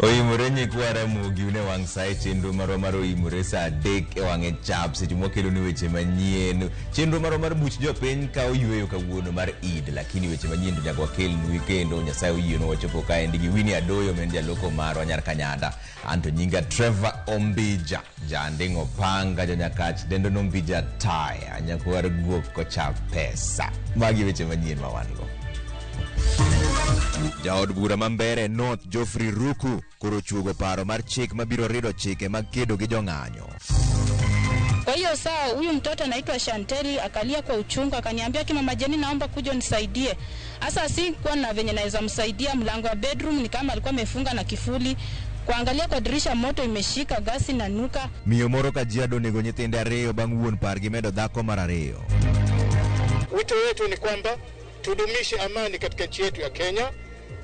Oimore nyikwa Ramogi une wang' sa e chenro marwa mar Oimore sa 3 e wang'e chap seche mwakelo ni weche manyien. Chenro marwa mar buch jopiny ka oyueyo kawuono mar Eid, lakini weche manyien to nyaka wakelnu kendo Nyasaye oyienwa wachopo kaendi gi Winnie Adoyo ma en jaloko marwa nyar Kanyada. Anto nyinga Trevor Ombija, janding' opanga jonyakach dendo nombija taya, nyakwar guok kocha pesa. Magi weche manyien ma wan go. Jaod bura ma Mbeere North Geoffrey Ruku koro ochuogo paro mar chik mabiro rido chike mag kedo gi jong'anyo. Kwa hiyo saa huyu mtoto anaitwa Shanteli akalia kwa uchungu akaniambia, ki mama Jeni, naomba kuja unisaidie. Sasa sikuwa na venye naweza msaidia. Mlango wa bedroom ni kama alikuwa amefunga na kifuli. Kuangalia kwa dirisha moto imeshika, gasi na nuka. Miyo moro Kajiado onego nyithinde ariyo bang' wuon pargi medo dhako mar ariyo. Wito wetu ni kwamba tudumishe amani katika nchi yetu ya Kenya,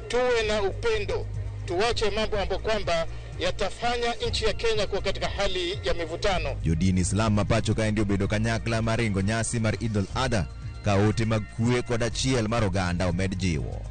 tuwe na upendo, tuwache mambo ambayo kwamba yatafanya nchi ya Kenya kuwa katika hali ya mivutano. Jodin Islam ma pacho kaendi obedo kanyakla mar ringo nyasi mar Eid al-Adha ka ote mag kwe kod achiel mar oganda omed jiwo.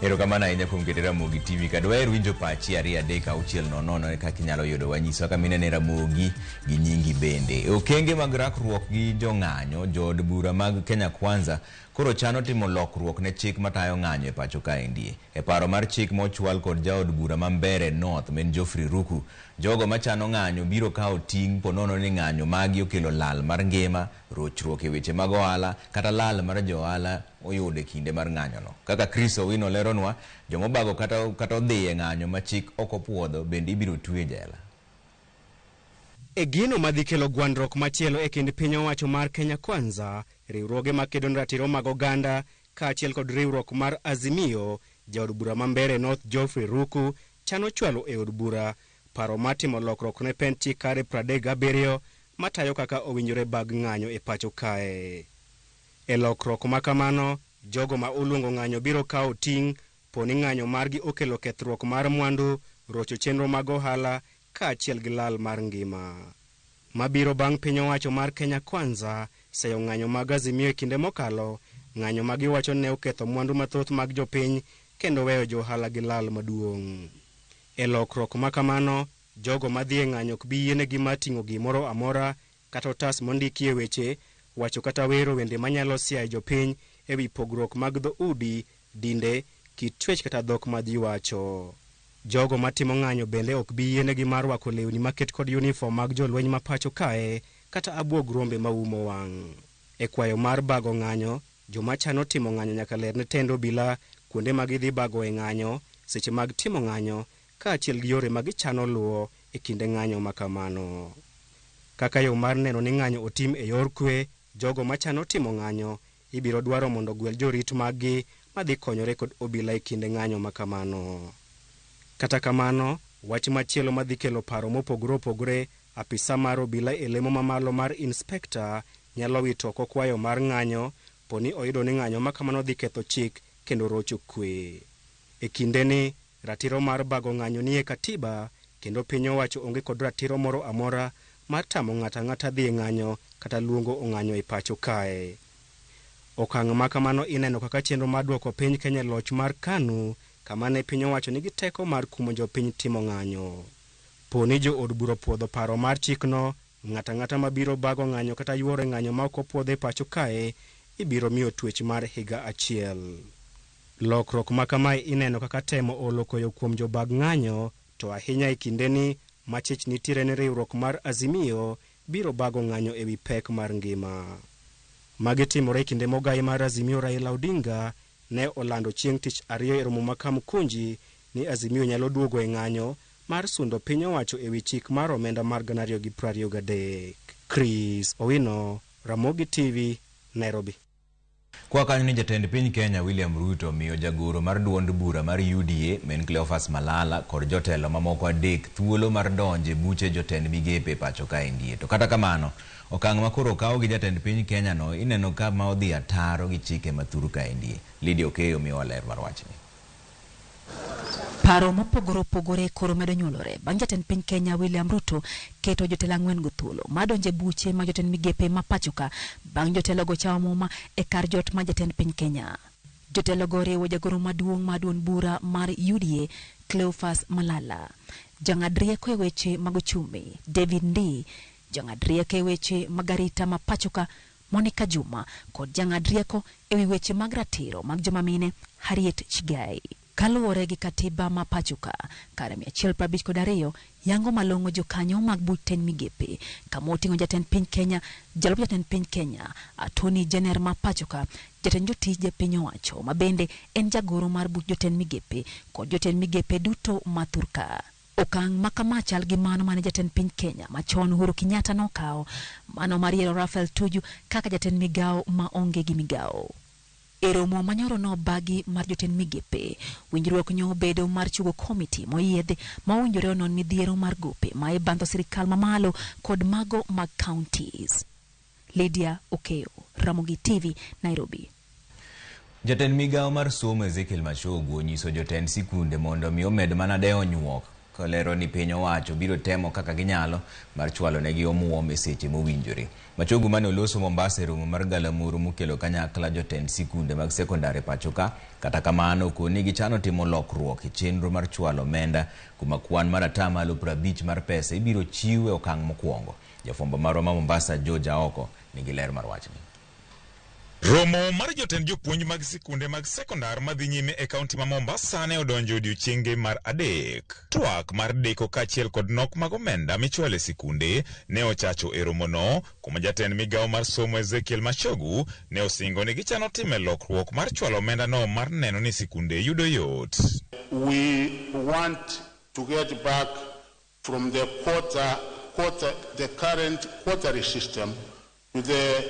Erokamano ahinya kuom kete Ramogi TV ka dwaher winjo pachi 2 3 6 0 0 kaka inyalo yudo wanyiswa kama inene Ramogi gi nyingi bende. E okenge mag rakruok gi jong'anyo, jood bura mag Kenya Kwanza koro chano timo lokruok ne chik matayo ng'anyo e pacho kaendi. E paro mar chik mochwal kod jaod bura ma Mbeere North men Geoffrey Ruku, jogo machano ng'anyo biro kawo ting' ponono ni ng'anyo magi okelo lal mar ngima, rochruok e weche mag ohala kata lal mar jo ohala oyudo e kinde mar ng'anyono. Kaka Chris Owino leronwa, jomobago kata kata odhi e ng'anyo ma chik ok opuodho bende ibiro twe e jela. E gino madhi kelo gwandruok machielo e kind piny owacho mar Kenya Kwanza, riwruoge makedo ne ratiro mag oganda kaachiel kod riwruok mar Azimio, jaod bura ma Mbeere North Geoffrey Ruku chano chwalo e od bura paro mar timo lokruok ne pend chik kare 37 matayo kaka owinjore bag ng'anyo e pacho kae. E lokruok ma kamano, jogo ma oluongo ng'anyo biro kawo ting' poni ng'anyo margi okelo kethruok mar mwandu, rocho chenro mag ohala kaachiel gi lal mar ngima. Mabiro bang' piny owacho mar Kenya Kwanza seyo ng'anyo mag Azimio e kinde mokalo, ng'anyo ma giwacho ne oketho mwandu mathoth mag jopiny kendo weyo jo ohala gi lal maduong'. E lokruok ma kamano, jogo madhi e ng'anyo ok bi yienegi mar ting'o gimoro amora kata otas mondikie weche, wacho kata wero wende manyalo siayo jopiny e wi pogruok mag dhoudi, dinde, kit chwech kata dhok ma ji wacho. Jogo matimo ng'anyo bende ok bi yienegi mar rwako lewni maket kod uniform mag jolweny ma pacho kae kata abuog rombe maumo wang'. E kwayo mar bago ng'anyo, joma chano timo ng'anyo nyaka ler ne tend obila kuonde ma gidhi bago e ng'anyo, seche mag timo ng'anyo, kaachiel gi yore ma gichano luwo e kinde ng'anyo ma kamano. Kaka yo mar neno ni ng'anyo otim e yor kwe, jogo machano timo ng'anyo ibiro dwaro mondo gwel jorit maggi madhi konyore kod obila e kinde ng'anyo ma kamano. Kata kamano, wach machielo madhi kelo paro mopogore opogore, apisa mar obila e lemo mamalo mar inspekta nyalo wito oko kwayo mar ng'anyo poni oyudo ni ng'anyo ma kamano dhi ketho chik kendo rocho kwe. E kindeni, ratiro mar bago ng'anyo nie katiba kendo piny owacho onge kod ratiro moro amora mar tamo ng'ato ang'ata dhi e ng'anyo kata luongo ong'anyo e pacho kae. Okang' ma kamano ineno kaka chenro mar duoko piny Kenya e loch mar KANU kama ne piny owacho nigi teko mar kumo jopiny timo ng'anyo. Poni jo od bura opuodho paro mar chikno, ng'ato ang'ata mabiro bago ng'anyo kata yuoro e ng'anyo ma ok opuodh e pacho kae ibiro miyo twech mar higa achiel. Lokruok ma kamae ineno kaka temo olo koyo kuom jobag ng'anyo, to ahinya e kindeni ma chich nitiere ni riwruok mar Azimio biro bago ng'anyo e wi pek mar ngima. Magi timore e kinde mogai mar Azimio Raila Odinga ne olando chieng' tich ariyo e romo ma Kamukunji ni Azimio nyalo duogo e ng'anyo mar sundo piny owacho e wi chik mar omenda mar 2023. Chris Owino, Ramogi TV, Nairobi. Kwa kanyo ni jatend piny Kenya William Ruto miyo jagoro mar duond bura mar UDA men Cleophas Malala kod jotelo mamoko 3 thuolo mar donjo e buche jotend migepe pacho kaendie. To kata kamano, okang' ma koro okaw gi jatend piny Kenya no ineno ka ma odhi ataro gi chike ma thuru kaendie. Lydia Okeyo miyowa ler mar wachni. Paro mopogore opogore koro medo nyuolore bang' jatend piny Kenya William Ruto keto jotelo ang'wen go thuolo madonje buche mag jotend migepe ma pachoka bang' jotelogo chamo muma e kar jot ma jatend piny Kenya. Jotelogo oriwo jagoro maduong' mar duond bura mar UDA Cleophas Malala, jang'ad rieko e weche mag ochumi David Ndii, jang'ad rieko e weche mag arita ma pachoka Monica Juma kod jang'ad rieko e wi weche mag ratiro mag joma mine Harriet Chigai. Kaluwore gi katiba ma pachoka kar 152 yango malong'o jokanyo mag buch tend migepe kama oting'o jatend piny Kenya, jalup jatend piny Kenya, Attorney General ma pachoka, jatend jotije piny owacho ma bende en jagoro mar buch jotend migepe kod jotend migepe duto ma thurka. Okang' ma kama chal gi mano mane jatend piny Kenya machon Uhuru Kenyatta nokawo, mano mar yiero Raphael Tuju kaka jatend migawo ma onge gi migawo. E romo manyoro nobagi mar jotend migepe, winjruok nyo obedo mar chugo komiti moyiedhi ma owinjore onon midhiero mar gope ma ibandho sirikal mamalo kod mago mag counties. Lydia Okeyo, Ramogi TV, Nairobi. Jatend migawo mar somo Ezekiel Machogu onyiso jotend sikunde mondo mi omed mana dewo nyuok kolero ni piny owacho biro temo kaka ginyalo mar chwalo negi omuom e seche mowinjore. Machogu mane oloso Mombasa e romo mar galamoro mokelo kanyakla jotend sikunde mag sekondar e pachoka. Kata kamano koni gichano timo lokruok e chenro mar chwalo omenda kuma kwan mar atamalo 50 mar pesa ibiro chiw e okang' mokwongo. Jafwambo marwa ma Mombasa George Aoko nigi ler mar wachni. Romo mar jotend jopuonj mag sikunde mag sekondar madhi nyime e kaunti ma Mombasa ne odonjo odiochienge mar 3. Twak mar deko kaachiel kod nok mag omenda michwalo e sikunde ne ochacho e romono, kuma jatend migawo mar somo Ezekiel Machogu ne osingo ni gichano timo lokruok mar chwalo omenda no mar neno ni sikunde yudo yot. We want to get back from the the current quarterly system to the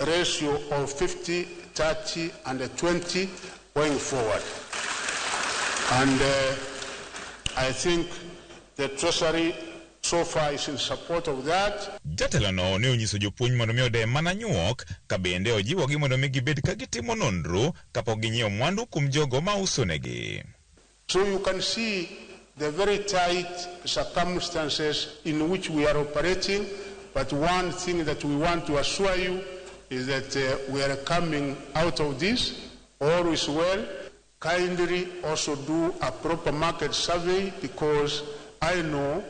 ratio of 50, 30, and 20 going forward. And I think the Treasury so far is in support of that. Jatelono ne onyiso jopuonj mondo mi ode mana nyuok ka bende ojiwogi mondo mi gibed ka gitimo nonro kapok ginyiewo mwandu kuom jogo ma usonegi. So you can see the very tight circumstances in which we are operating. But one thing that we want to assure you is that we are coming out of this, all is well. Kindly also do a proper market survey, because I know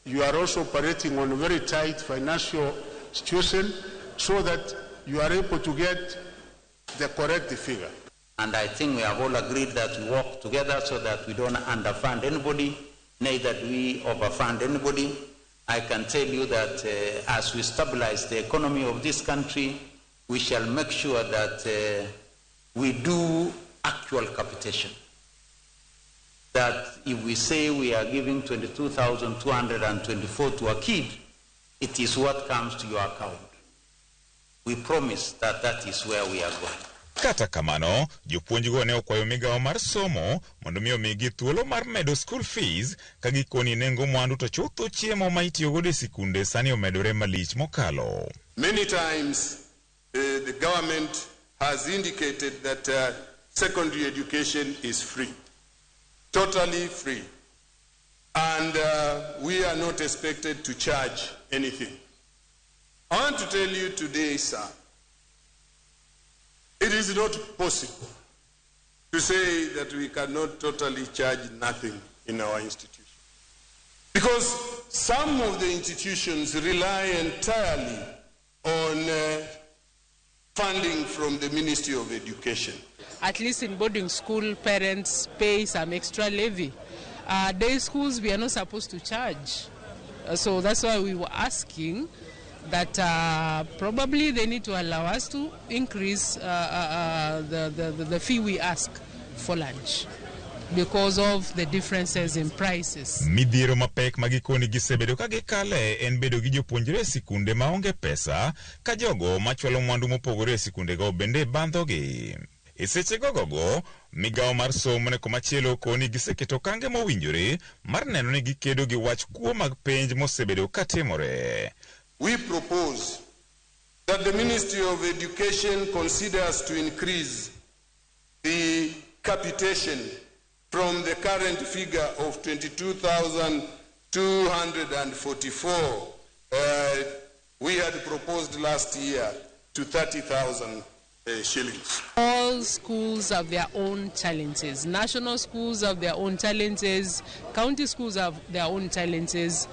you are also operating on a very tight financial situation, so that you are able to get the correct figure. And I think we have all agreed that we work together so that we don't underfund anybody, neither do we overfund anybody. I can tell you that as we stabilize the economy of this country, we shall make sure that we do actual capitation. That if we say we are giving 22,224 to a kid, it is what comes to your account. We promise that that is where we are going. Kata kamano, jopuonjgo ne okwayo migawo mar somo mondo mi omigi thuolo mar medo school fees ka gikoni nengo mwandu to chutho chiemo ma itiyogodo e sikunde sani omedore malich mokalo. Many times the government has indicated that secondary education is free, totally free, and we are not expected to charge anything. I want to tell you today, sir, it is not possible to say that we cannot totally charge nothing in our institution. Because some of the institutions rely entirely on funding from the Ministry of Education. At least in boarding school, parents pay some extra levy. Day schools, we are not supposed to charge. So that's why we were asking that probably they need to allow us to increase the fee we ask for lunch because of the differences in prices. Midhiero mapek ma gikoni gisebedo ka gikale en bedo gi jopuonjre e sikunde maonge pesa ka jogo machwalo mwandu mopogore e sikundego bende bandhogi. E seche gogogo, migawo mar somo ne komachielo koni giseketo okange mowinjore mar neno ni gikedo gi wach kuo mag penj mosebedo katimore. We propose that the Ministry of Education considers to increase the capitation from the current figure of 22,244 we had proposed last year to 30,000 shillings. All schools have their own challenges. National schools have their own challenges. County schools have their own challenges.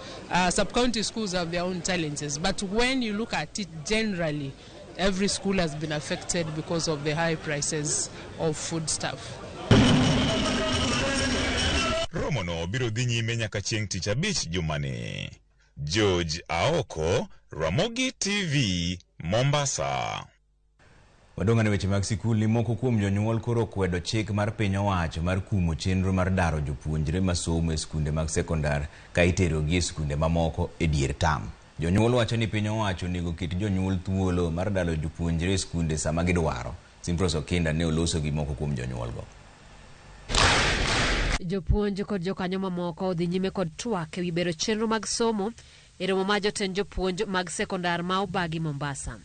Sub-county schools have their own challenges. But when you look at it generally, every school has been affected because of the high prices of foodstuff. Romono biro dhi nyime nyaka chieng' tich abich jumani. George Aoko, Ramogi TV, Mombasa. Wadong' ane weche mag sikul ni moko kuom jonyuol koro okwedo chik mar piny owacho mar kumo chenro mar daro jopuonjre masomo e skunde mag sekondar ka iterogi e skunde mamoko e dier tam. Jonyuol wacho ni piny owacho onego ket jonyuol thuolo mar daro jopuonjre e skunde sama gidwaro. Simprose Okinda ne oloso gi moko kuom jonyuolgo. Jopuonj kod jokanyo mamoko odhi nyime kod twak ewi bero chenro mag somo e romo mar jotend jopuonj mag sekondar ma obagi Mombasa.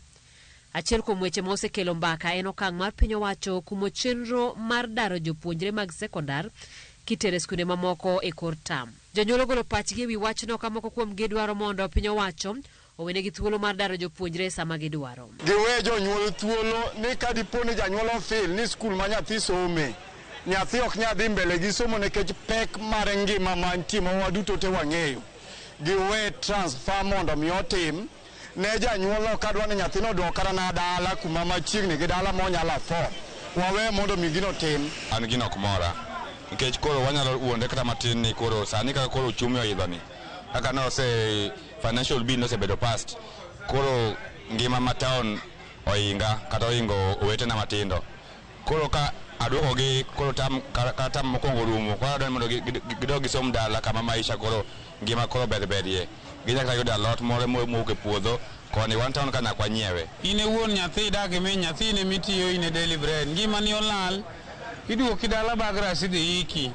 Achiel kuom weche ma osekelo mbaka en okang' mar piny owacho kumo chenro mar daro jopuonjre mag sekondar kitere skunde mamoko e kor tam. Jonyuol ogolo pachgi ewi wachno ka moko kuomgi dwaro mondo piny owacho owenegi thuolo mar daro jopuonjre sama gidwaro. Giwe jonyuol thuolo ni ka dipo ni janyuol ofil ni skul ma nyathi some, nyathi ok nyal dhi mbele gi somo nikech pek mar ngima mantie ma waduto te wang'eyo. Giwe transfer mondo mi otim ne janyuol ka dwa ni nyathino oduok kata na dala kuma machiegni gi dala monyalo afford. Wawe mondo mi gino tim. An gino ok mora nikech koro wanyalo wuonde kata matin ni koro sani kaka koro uchumi oidho ni kaka ne ose financial bill nosebedo passed, koro ngima ma town oinga kata oingo owetena matindo. Koro ka aduokogi koro tam kata tam mokwongo rumo, koro adwa ni mondo gidog gisom dala kama maisha koro ngima koro ber berie. Ginyalo yudo alot moro mowuok e puodho koni wan town ka nyaka wanyiewe. In e wuon nyathi idak e min nyathi in ema itiyo in e daily bread. Ngimani olal, iduoki dala Bagras idhi iki.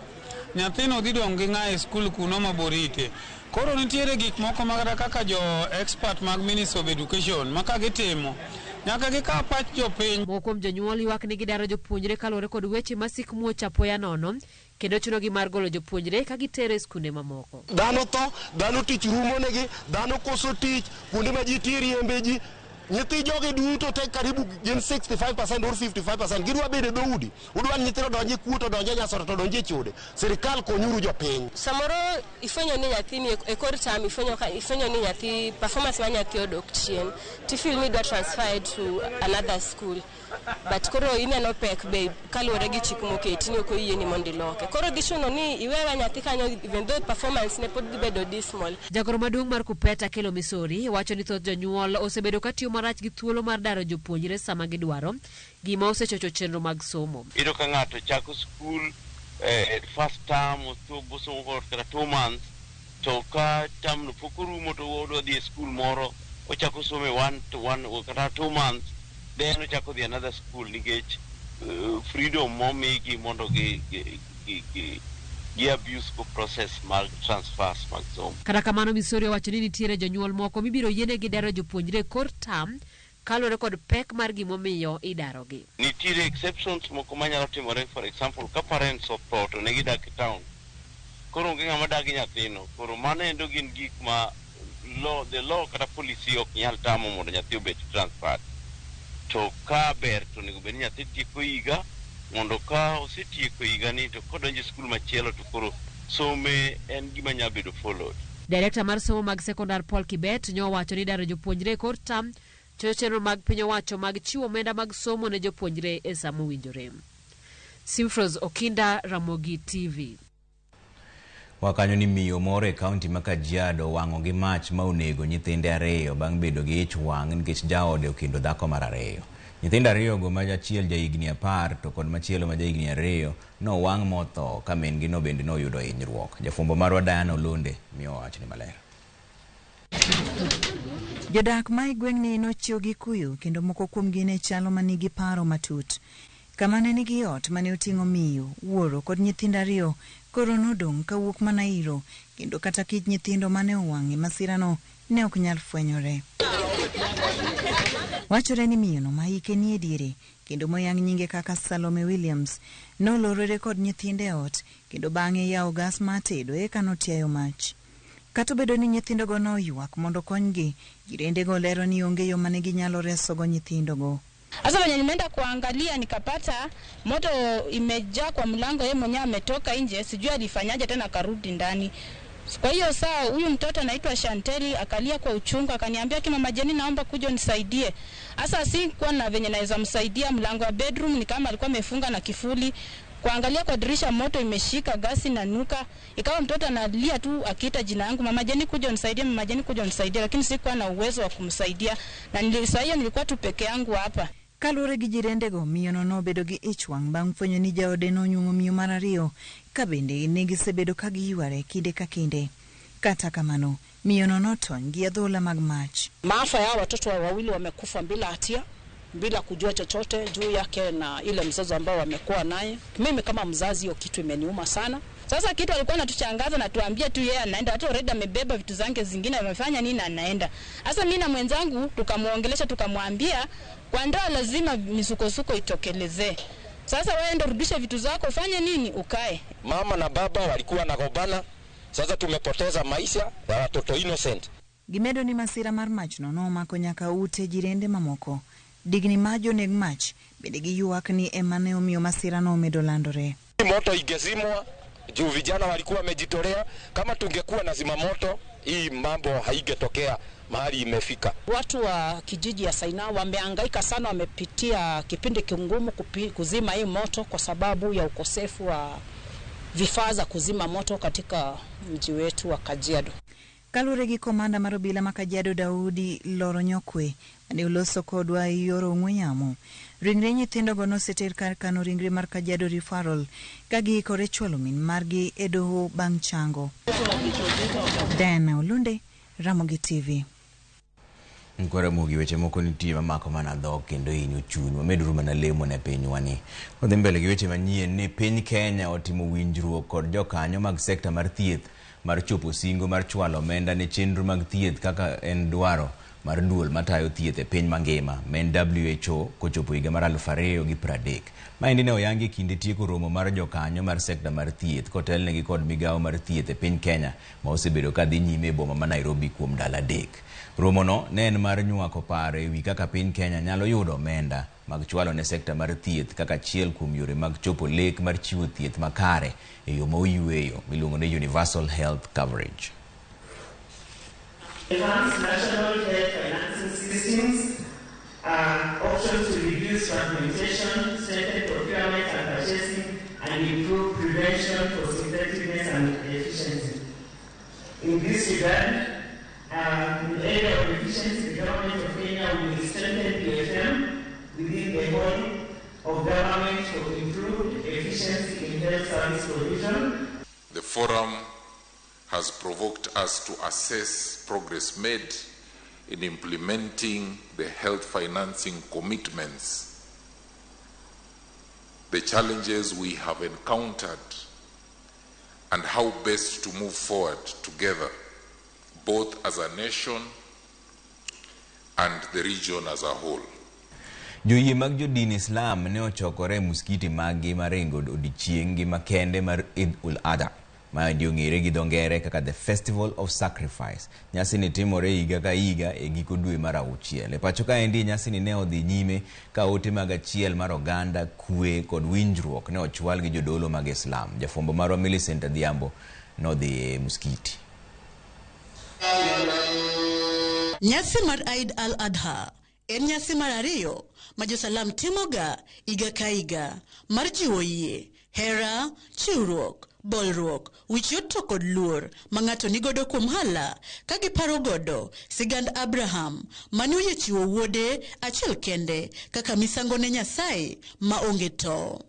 Nyathino dhi dong' gi ng'a e skul kuno maborite. Koro nitiere gik moko ma kata kaka jo expert mag Ministry of Education ma ka gitimo nyaka gikaw pach jopiny. Moko kuom jonyuol ywak ni gidaro jopuonjre kaluwore kod weche masik muoch apoya nono kendo chunogi mar golo jopuonjre ka gitero e skunde mamoko. Dhano tho, dhano tich rumo negi, dhano koso tich, kuonde ma ji tiye riembe ji. Nyithi jogi duto te karibu gin 65% or 55% gidwa bedo e dhoudi. Udwa ni nyithindo donj e kuo to donj e nyasore to donj e chode. Sirikal konyuru jopiny. Samoro ifwenyo ni nyathini e kor term ifwenyo ni nyathi performance mar nyathi odok chien to feel ni idwa transfer to another school but koro ineno pek be kaluwore gi chik moketi ni ok oyieni mondo iloke. Koro dhi chuno ni iwewe nyathi kanyo even though performance ne pod dhi bedo dismal. Jagoro maduong' mar Kupet Akelo Misori wacho ni thoth jonyuol osebedo ka tiyo marach gi thuolo mar daro jopuonjre sama gidwaro, gima osechocho chenro mag somo. Iyudo ka ng'ato chako skul first term osomo for kata 2 months to ka term no pok orumo to odwa dhi e skul moro ochako somo e 1 to 1 kata 2 months then ochako dhi another school nikech freedom momigi mondo gi abuse go process mag transfers mag somo. Kata kamano Misori owacho ni nitiere jonyuol moko mibiro yienegi daro jopuonjre kor term kaluwore kod pek mar gimomiyo idarogi. Nitiere exceptions moko manyalo timore, for example ka parents otho to ne gidak e town, koro onge ng'ama dagi nyathino, koro mano endo gin gik ma law, the law kata policy ok nyal tamo mondo nyathi obed transferred. To ka ber to onego bed ni nyathi tieko higa mondo ka osetieko higani to kodonjo e skul machielo to koro some en gima nyalo bedo followed. Director mar somo mag sekondar Paul Kibet nyowacho ni daro jopuonjre e kor term chocho chenro mag piny owacho mag chiwo omenda mag somo ne jopuonjre e sa mowinjore. Simfros Okinda, Ramogi TV. Wakanyo ni miyo moro e kaunti ma Kajiado owang'o gi mach ma onego nyithinde ariyo bang' bedo gi ich wang' nikech jaode okendo dhako mar ariyo. Nyithindo ariyogo ma achiel jahigni 10 to kod machielo ma jahigni 2 nowang' motho ka min-gi no bende noyudo hinyruok. Jafwambo marwa Diana Olonde miyo wachni maler. Jodak ma e gweng'ni nochiew gi kuyo kendo moko kuomgi ne chalo manigi paro matut. Kama ne nigi ot mane oting'o miyo, wuoro kod nyithindo ariyo koro nodong' kawuok mana iro kendo kata kit nyithindo mane owang' e masirano ne ok nyal fwenyore. Wachore ni miyono ma hike nie diere kendo moyang nyinge kaka Salome Williams nolorore kod nyithinde e ot kendo bang'e yawo gas mar tedo eka notiayo mach. Kata obedo ni nyithindogo noywak mondo okonygi, jirendego lero ni onge yo mane ginyalo resogo nyithindogo. Sasa venye nimeenda kuangalia nikapata moto imejaa kwa mlango, yeye mwenyewe ametoka nje, sijui alifanyaje tena akarudi ndani. Kwa hiyo saa huyu mtoto anaitwa Shanteli akalia kwa uchungu, akaniambia ki mama Jeni, naomba kuja unisaidie. Sasa sikuwa na venye naweza msaidia, mlango wa bedroom ni kama alikuwa amefunga na kifuli. Kuangalia kwa dirisha moto imeshika, gasi na nuka. Ikawa mtoto analia tu akiita jina yangu, mama Jeni kuja unisaidie, mama Jeni kuja unisaidie, lakini sikuwa na uwezo wa kumsaidia na saa hiyo nilikuwa tu peke yangu hapa. Kaluwore gi jirendego, miyono nobedo gi ich wang' bang' fwenyo ni jaode nonyuomo miyo mar ariyo ka bende ne gisebedo ka giyware kinde ka kinde. Kata kamano, miyono notony gi adhola mag mach. Maafa ya watoto wawili wamekufa bila hatia, bila kujua chochote juu yake na ile mzozo ambao wamekuwa naye. Mimi kama mzazi, hiyo kitu imeniuma sana. Sasa kitu alikuwa anatushangaza na tuambia tu yeye anaenda, hata already amebeba vitu zake zingine, amefanya nini anaenda. Sasa mimi na mwenzangu tukamuongelesha, tukamwambia kwa ndoa lazima misukosuko itokelezee. Sasa wewe ndio rudisha vitu zako, ufanye nini, ukae. Mama na baba walikuwa wanagombana, sasa tumepoteza maisha ya watoto innocent. Gimedo ni masira mar machno nomako nyaka ute jirende mamoko. Digni ma joneg mach bende giywak ni ema ne omiyo masirano omedo landore. Moto ingezimwa juu vijana walikuwa wamejitolea. Kama tungekuwa na zima moto, hii mambo haingetokea mahali imefika. Watu wa kijiji ya Saina wamehangaika sana, wamepitia kipindi kigumu kuzima hii moto kwa sababu ya ukosefu wa vifaa za kuzima moto katika mji wetu wa Kajiado. Kaluwore gi komanda mar obila ma Kajiado Daudi Loronyokwe mane oloso kodwa e yor ong'we yamo, ringre nyithindogo noseter kar kano ringre mar Kajiado Referral ka giikore chwalo min margi e doho bang' chango. Diana Olunde, Ramogi TV. Ramogi, weche moko nitie mamako mana dhok kendo hinyo chuny. Wameduru mana lemo ne pinywani. Wadhi mbele gi weche manyien ni piny Kenya otimo winjruok kod jokanyo mag sekta mar thieth mar chopo singo mar chwalo omenda ne chenro mag thieth kaka en dwaro mar duol matayo thieth e piny mangima ma en WHO kochopo higa mar 2030. Maendi ne oyangi e kinde tieko romo mar jokanyo mar sekta mar thieth kotelnegi kod migawo mar thieth e piny Kenya ma osebedo ka dhi nyime e boma ma Nairobi kuom ndalo 3. Romono ne en mar nywako paro ewi kaka piny Kenya nyalo yudo omenda mag chwalo ne sekta mar thieth kaka achiel kuom yore mag chopo lek mar chiwo thieth makare e yo ma oyueyo miluongo ni Universal Health Coverage. Enhance national health financing systems, options to reduce fragmentation, strengthen procurement and purchasing, and improve prevention, cost effectiveness, and efficiency. In this regard, in the area of efficiency, the government of Kenya will strengthen PFM within the whole of government for improved efficiency in health service provision. The forum has provoked us to assess progress made in implementing the health financing commitments, the challenges we have encountered, and how best to move forward together, both as a nation and the region as a whole. Joyie mag jodin Islam ne ochokore e muskiti maggi mar ringo odiechieng' gi makende mar Eid ul-Adha, ma ong'ere gi dho ngere kaka The Festival of Sacrifice. Nyasi ni timore higa ka higa e giko dwe mar 6. E pacho kaendi nyasi ni ne odhi nyime ka ote mag achiel mar oganda, kwe kod winjruok ne ochwal gi jodolo mag Islam. Jafwambo marwa Millicent Adhiambo nodhi e muskiti. Nyasi mar Eid al-Adha en nyasi mar 2 ma josalam timoga higa ka higa mar jiwo yie, hera, chiwruok, bolruok, wich yot to kod luor ma ng'ato nigodo kuom hala ka giparo godo sigand Abraham mane oyie chiwo wuode achiel kende kaka misango ne Nyasaye ma onge to.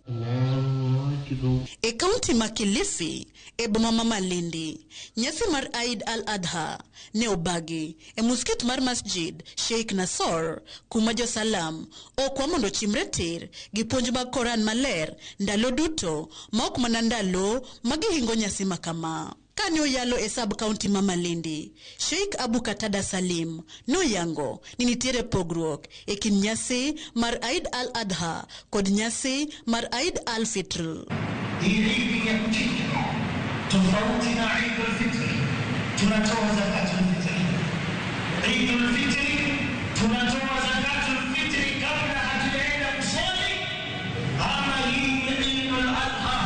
E kaunti ma Kilifi e boma ma Malindi, nyasi mar Eid al-Adha ne obagi e muskit mar Masjid Sheikh Nasor kuma josalam okwa mondo chimre tir gi puonj mag Koran maler ndalo duto ma ok mana ndalo ma gihingo nyasi ma kama. Kane oyalo e sub county ma Malindi, Sheikh Abu Katada Salim noyango ni nitiere pogruok e kind nyasi mar Eid al-Adha kod nyasi mar Eid al-Fitr. Hii idi ya kuchinja tofauti na Eid al-Fitr, tunatoa zakatul fitri. Eid al-Fitri tunatoa zakatul fitri kabla hatujaenda kuswali, ama hii Eid al-Adha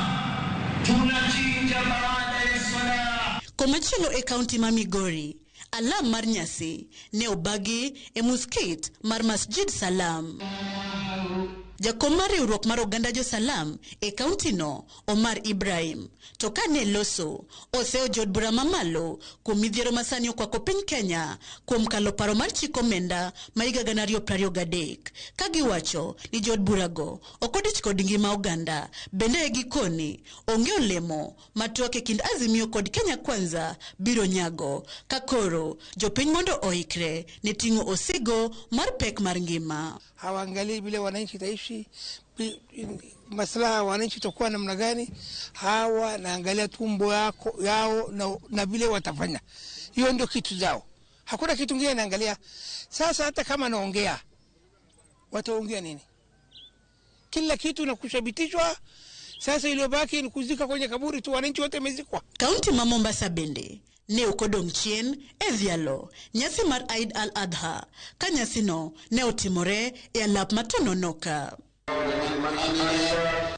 tunachinja baada ya swala. Komachielo e kaunti ma Migori, alam mar nyasi ne obagi e muskit mar Masjid Salam. Jakom mar riwruok mar oganda jo-Salam e kaunti no, Omar Ibrahim, to kane loso, oseyo jood bura mamalo kuom midhiero masani okwako piny Kenya kuom kalo paro mar chik omenda ma higa 2023 ka giwacho ni jood burago ok odich kod ngima oganda. Bende e gikoni onge olemo ma twak e kind Azimio kod Kenya Kwanza biro nyago ka koro jopiny mondo oikre ne ting'o osigo mar pek mar ngima. Hawaangalii vile wananchi itaishi, maslaha ya wananchi itakuwa namna gani. Hawa naangalia tumbo yako yao na vile watafanya, hiyo ndio kitu zao, hakuna kitu kingine naangalia. Sasa hata kama naongea, wataongea nini? Kila kitu nakushabitishwa. Sasa iliyobaki ni kuzika kwenye kaburi tu, wananchi wote wamezikwa. Kaunti ma Mombasa bende ne ok odong' chien e dhialo nyasi mar Eid al-Adha ka nyasino ne otimore e alap ma Tononoka.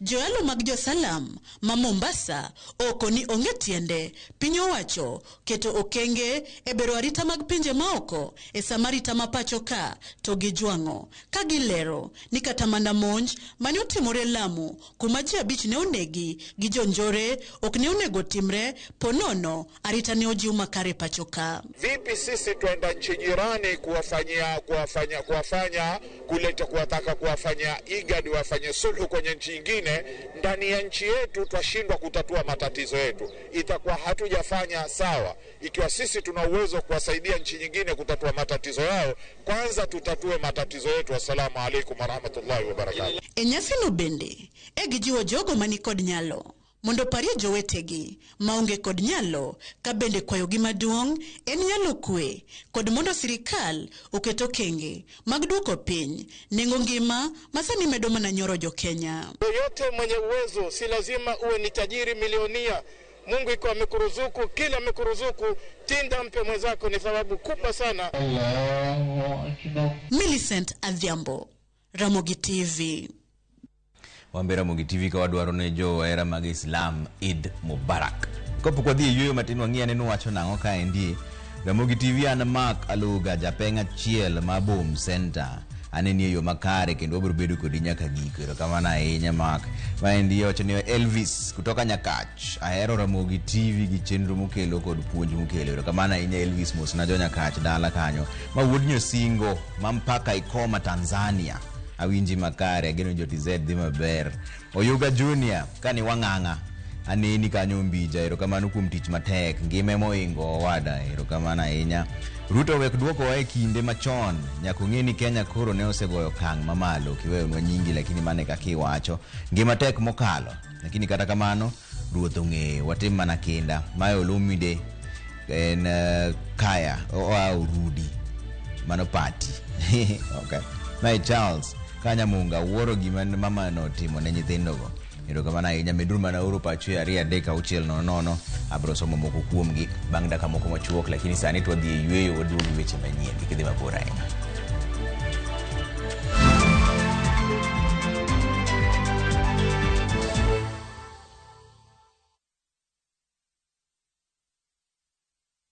Joyalo mag jo-Salam ma Mombasa oko ni onge tiende piny owacho keto okenge e bero arita mag pinje maoko e sama arita ma pacho ka to gijwang'o ka gilero ni kata mana monj mane otimore Lamu kuma ji 5 ne onegi gi jonjore ok ne onego timre ponono arita ne ojiw makare pacho ka. Vipi sisi twenda nchi jirani kuwafanya kuleta kuwataka kuwafanya IGAD wafanye sulhu kwenye nchi nyingine, ndani ya nchi yetu twashindwa kutatua matatizo yetu. Itakuwa hatujafanya sawa. Ikiwa sisi tuna uwezo kuwasaidia nchi nyingine kutatua matatizo yao, kwanza tutatue matatizo yetu. Assalamu alaikum warahmatullahi wabarakatuh. E nyasino bende e gijiwo jogo mani kod nyalo mondo parie jowetegi maonge kod nyalo ka bende kwayogi maduong' en nyalo kwe kod mondo sirikal oket okenge mag duoko piny nengo ngima masani medo mana nyoro jo-Kenya. Yoyote mwenye uwezo, si lazima uwe ni tajiri milionia. Mungu iko amekuruzuku, kila amekuruzuku, tinda mpe mwenzako, ni thawabu kubwa sana. Millicent Adhiambo, Ramogi TV. Wambe Ramogi TV ka wadwaro ne johera mag Islam Eid Mubarak. Kapok wadhi e yueyo matin wang'i ane nuwacho nang'o kaendi. Ramogi TV an Mark Aluga japeng' achiel ma Boom Center. Aneni e yo makare kendo wabiro bedo kodi nyaka giko. Erokamano ahinya Mark. Maendi wacho ni Elvis kutoka Nyakach. Ahero Ramogi TV gi chenro mokelo kod puonj mokelo. Erokamano ahinya Elvis, mosna jo Nyakach dala kanyo. Ma wuod Nyosingo ma mpaka Ikoma Tanzania. Awinji makare, ageno jo TZ dhi maber. Oyuga Junior kani wang'ang'a aneni kanyo Mbija, erokamano kuom tich matek, ngima emoingo owada, erokamano ahinya. Ruto wek duokowa e kinde machon, nyaka ong'e ni Kenya koro ne osegoyo okang' mamalo, kiweyonwa nyingi lakini mano e kaka iwacho. Ngima tek mokalo, lakini kata kamano ruoth ong'eyo, watim mana kinda. Mae Olumide en kaya oa Urudi, mano party. Okay. Mae Charles Kanyamunga wuoro gima mama notimo ne nyithindogo. Erokamano ahinya, meduru mana oro pachu e 2 3 6 0 0. Abiro somo moko kuomgi bang' dakika moko machuok, lakini sani to wadhi e yueyo, waduogo gi weche manyien. Kik idhi mabor ahinya.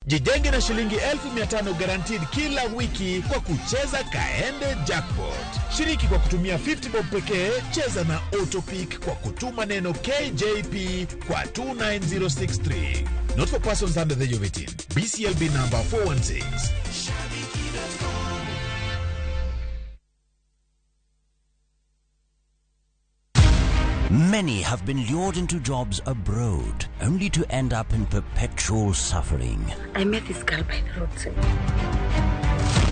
Jijenge na shilingi 1500 guaranteed kila wiki kwa kucheza Kaende Jackpot. Shiriki kwa kutumia 50 bob pekee, cheza na Autopick kwa kutuma neno KJP kwa 29063. Not for persons under the age of 18. BCLB number 416. Many have been lured into jobs abroad, only to end up in perpetual suffering. I met this girl by the roadside.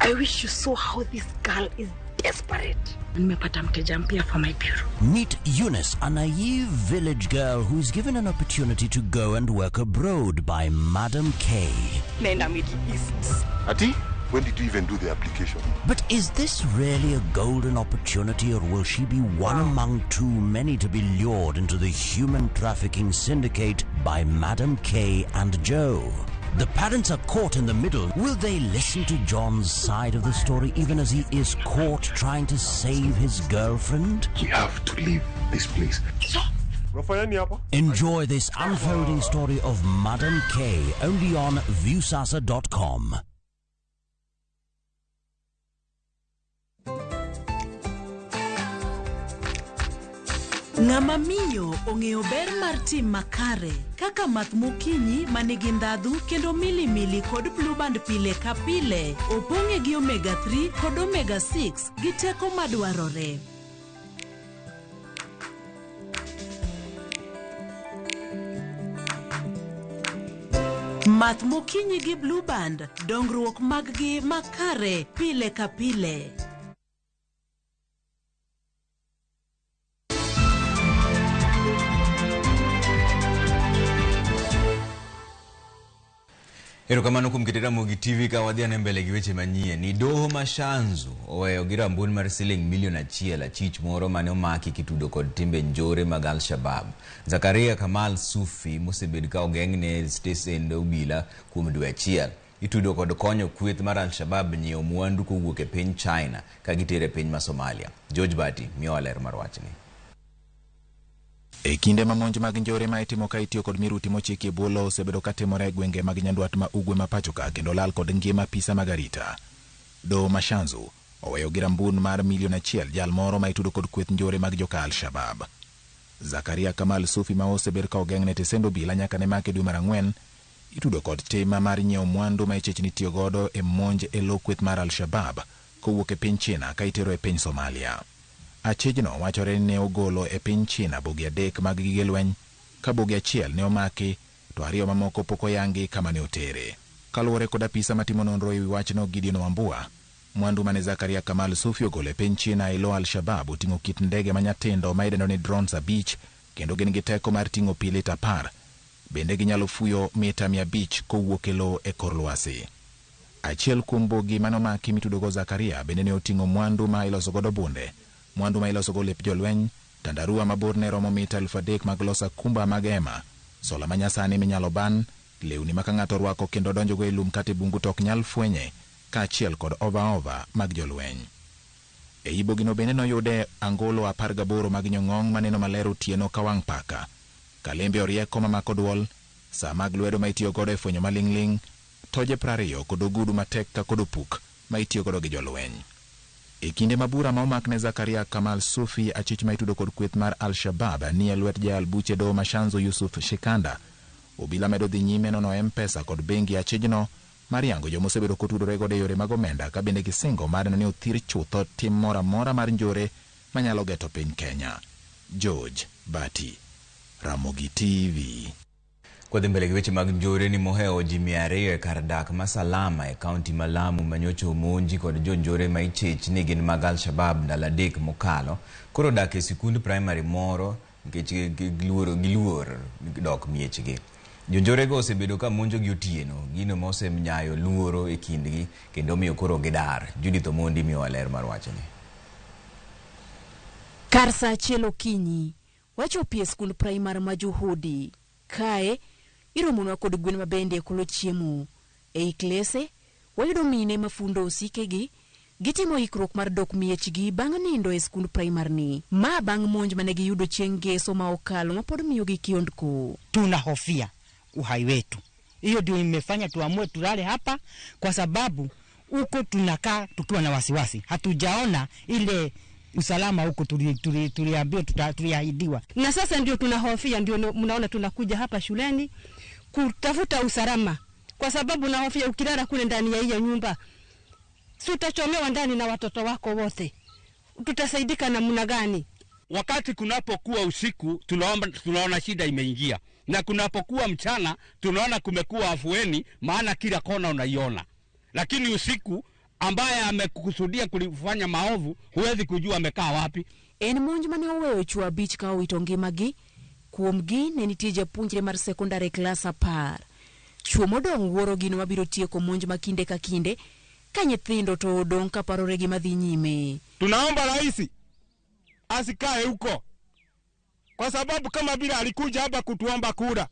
I wish you saw how this girl is desperate. Nimepata mteja mpya for my bureau. Meet Eunice, a naive village girl who's given an opportunity to go and work abroad by Madam K. Naenda Middle East. Ati, when did you even do the application? But is this really a golden opportunity, or will she be one among too many to be lured into the human trafficking syndicate by Madam K and Joe? The parents are caught in the middle. Will they listen to John's side of the story even as he is caught trying to save his girlfriend? We have to leave this place. Enjoy this unfolding story of Madam K only on Viusasa.com. Ng'ama miyo ong'eyo ber mar tim makare kaka math mokinyi manigi ndhadhu kendo milimili kod blueband pile ka pile opong'e gi omega 3 kod omega 6 gi teko madwarore. Math mokinyi gi blueband, dongruok mag-gi makare pile ka pile. Erokamano kuom keto Ramogi TV ka wadhi ane mbele gi weche manyien. Ni doho ma Shanzu oweyo gi rambun mar siling milion 1 achich moro mane omaki kitudo kod timbe njore mag Al-Shabaab. Zakaria Kamal Sufi mosebed ka ogeng'ne stesend obila kuom dwe achiel. Itudo kod konyo kweth mar Al-Shabaab nyiewo mwandu kowuok e piny China ka gitere e piny ma Somalia. George Bati miyowa ler mar wachni. E kinde ma monj mag njore ma itimo ka itiyo kod miruti mochiki e bwo lowo osebedo ka timore e gwenge mag Nyandwat ma Ugwe ma pacho ka kendo lal kod ngima apisa mag arita. Doho ma Shanzu oweyo gi rambun mar milion 1 jal moro ma itudo kod kweth njore mag joka Al-Shabaab. Zakaria Kamal Sufi ma osebed ka ogeng'ne tesend obila nyaka ne make dwe mar 4 itudo kod tim mar nyiewo mwandu ma ichechni tiyo godo e monj e lo kweth mar Al-Shabaab kowuok e piny China ka itero e piny Somalia. Achijno wachore ni ne ogolo e piny China bogi 3 mag gige lweny, ka bogi 1 ne omaki to 2 mamoko pok oyangi kama ne otere. Kaluwore kod apisa matimo nonro ewi wachno Gideon Wambua, mwandu mane Zakaria Kamal Sufi ogolo e piny China e lo Al-Shabaab oting'o kit ndege manyatindo ma idendo ni drones 5 kendo gin gi teko mar ting'o pi lita 10. Bende ginyalo fuyo mita 500 kowuok e lo e kor lwasi. Achiel kuom bogi mane omaki mitudogo Zakaria bende ne oting'o mwandu ma iloso godo bunde, mwandu ma ilosogo lep jolweny, tandarua ma borne romo mita 3,000 mag loso akumba mag hema, sola manyasani minyalo ban, lewni ma ka ng'ato orwako kendo donjogo e lum kata e bungu to ok nyal fwenye, kaachiel kod ova mag jolweny. E bogino bende noyude angolo 18 mag nyong'ong' maneno maler otieno ka wang' paka, kalembe orieko mamako duol, saa mag lwedo ma itiyo godo e fwenyo maling'ling', toje 20 kod ogudu matek ka kod opuk ma itiyo godo gi jolweny. E kinde ma bura ma omakne Zakaria Kamal Sufi achich ma itudo kod kweth mar Al-Shabaab ni e lwet jayal buche doho ma Shanzu Yusuf Shikanda, obila medo dhi nyime nono M-Pesa kod bengi achijno mar yango joma osebedo kotudore godo e yore mag omenda ka bende gisingo mar neno ni othir chutho tim moro amora mar njore manyalo geto piny Kenya. George Bati, Ramogi TV. Kwadhi mbele gi weche mag njore ni mohewo ji 200 e kar dak ma Salama e kaunti ma Lamu manyocha omonji kod jonjore ma ichich ni gin mag Al-Shabaab ndalo 3 mokalo koro dak e sikund primary moro nikech giluor dok miechgi. Jonjorego osebedo ka monjogi otieno, gino ma osenyayo luoro e kindgi kendo miyo koro gidar. Judith Omondi miyowa ler mar wachni. Kar saa 1 okinyi, wachopo e skund primary ma Juhudi. Kae iromonwa kod gwen mabende kolo chiemo. Ei klese, wayudo mine mafundo osikegi, gitimo ikruok mar dok miechgi bang' nindo e skund primary ni. Ma bang' monj mane giyudo chieng' ngeso ma okalo ma pod miyogi kiondko. Tunahofia uhai wetu. Hiyo ndio imefanya tuamue tulale hapa kwa sababu huko tunakaa tukiwa na wasiwasi. Hatujaona ile usalama huko tuliambiwa, tuliahidiwa. Na sasa ndio tunahofia, ndio mnaona tunakuja hapa shuleni kutafuta usalama. Kwa sababu nahofia ukilala kule ndani ya hiyo nyumba, si utachomewa ndani na watoto wako wote. Tutasaidika namna gani? Wakati kunapokuwa usiku tunaona shida imeingia, na kunapokuwa mchana tunaona kumekuwa afueni, maana kila kona unaiona. Lakini usiku ambaye amekusudia kulifanya maovu, huwezi kujua amekaa wapi. En monj mane oweyo chwo 5 ka owito ngimagi, kuomgi ne nitie japuonjre mar sekondar e klas 10. Chwo modong' wuoro gino mabiro tieko monj ma kinde ka kinde, ka nyithindo to odong' ka parore gima dhi nyime. Tunaomba rais asikae huko, kwa sababu kama vile alikuja hapa kutuomba kura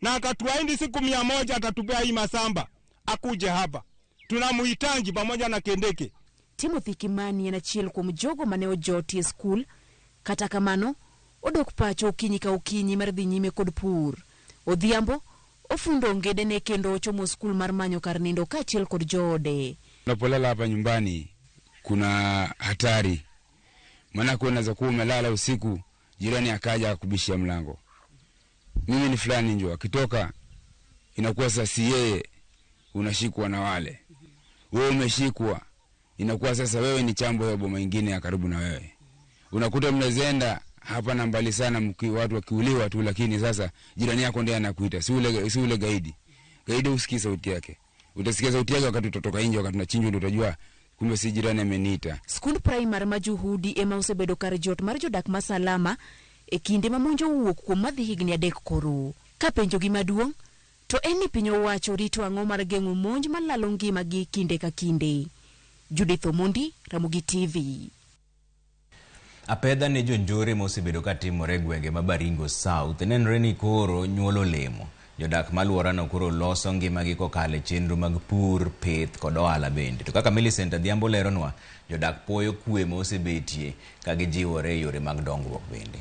na akatuahidi siku 100 atatupea hii masamba, akuje hapa. Tunamuhitaji pamoja na Kindiki. Timothy Kimani en achiel kuom jogo mane ojoti e skul. Kata kamano, odok pacho okinyi ka okinyi mar dhi nyime kod pur. Odhiambo, ofundo ongedene kendo ochomo skul mar manyo kar nindo kaachiel kod joode. Unapolala hapa nyumbani kuna hatari, maana unaweza kuwa umelala usiku, jirani akaja akubishia mlango, mimi ni fulani njoo, akitoka inakuwa sasa si yeye, unashikwa na wale. Wewe umeshikwa, inakuwa sasa wewe ni chambo ya boma ingine ya karibu na wewe. Unakuta mnazenda hapa na mbali sana, watu wakiuliwa tu, lakini sasa jirani yako ndiye anakuita, si ule gaidi. Gaidi usikii sauti yake. Utasikia sauti yake wakati utatoka nje, wakati unachinjwa ndio utajua kumbe si jirani ameniita. Skund primary ma Juhudi ema osebedo kar jot mar jodak ma Salama e kinde ma monj owuok kuom madhi higni 3 koro. Ka penjogi maduong' to en ni piny owacho rito ang'o mar geng'o monj malalo ngimagi kinde ka kinde. Judith Omondi, Ramogi TV. Apedha ne jonjore mosebedo katimore e gwenge ma Baringo South nenore ni koro nyuolo olemo. Jodak maluorano koro loso ngimagi kokalo e chenro mag pur, pith kod ohala bende. To kaka Millicent Adhiambo leronwa, jodak puoyo kwe mosebetie ka gijiwore e yore mag dongruok bende.